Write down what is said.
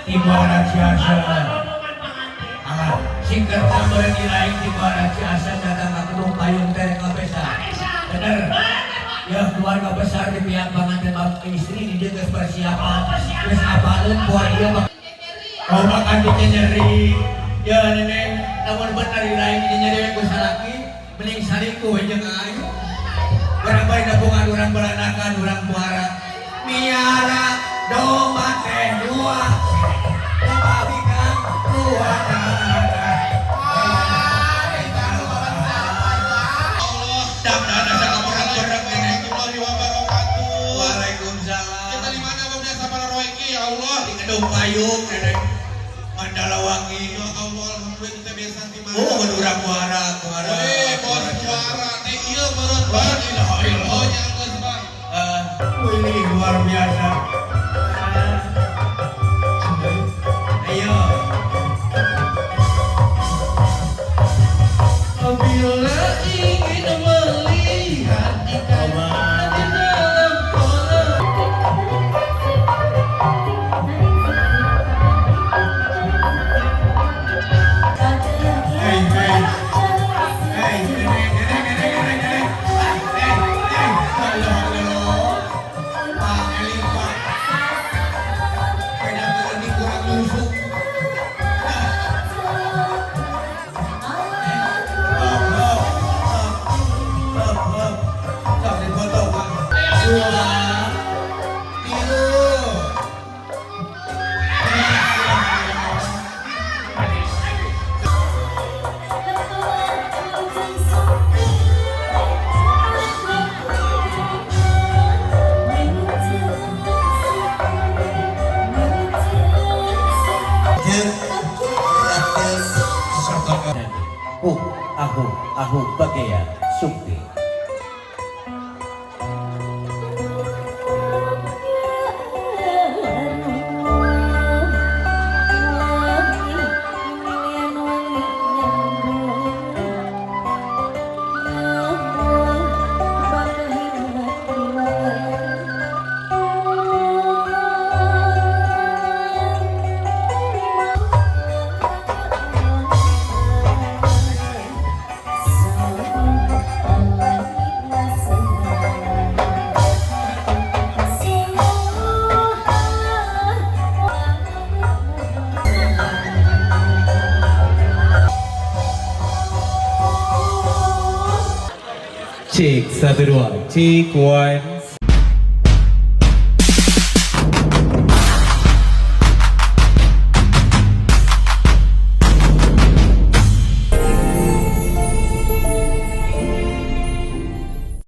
Di Muara Ciasem. Alah, singkatna meureun dilain di Muara Ciasem datang ka Gedung Payung teh ngabesa. Bener. Ya, keluarga besar di pihak pengantin bapak istri di dieu geus persiapan. Geus apaleun buat ieu mah. Oh, makan di nyeri. Ya neneng, lamun bener dilain di nyeri ku salaki, mending salingkuh we jeung ayu. Urang bari nabungan, urang beranakan, urang muara. Miara domba teh dua. Domba bikang dua tanah. Allah. Dak dak asa kaperang-perang neneng. Warahmatullahi wabarakatuh. Waalaikumsalam. Kita di mana pemirsa para roeki ya Allah? Di Gedung Payung neneng. Mandala Wangi. Ya Allah, alhamdulillah kita biasa di mana? Oh, urang muara, muara. Weh, bos suara teh ieu meureun bang. La ilaha illallah. Oh, nya geus bang. Ah, wih, luar biasa. Ah. Ayo. Bila ingin melihat ikan di dalam kolam. Hey, hey. Hey, neneng, neneng, neneng, neneng, neneng. Ah, hey, hey. Allah, Allah. Pak Eling, Pak. Beda ini kurang nusuk. Hop, hop, hop, hop, hop. Sok dipoto, Pak. Dua, tilu. Jeung Raden Sokono. Huh, ahu, ahu bagea sukti. Cek 1 2 Cek 1.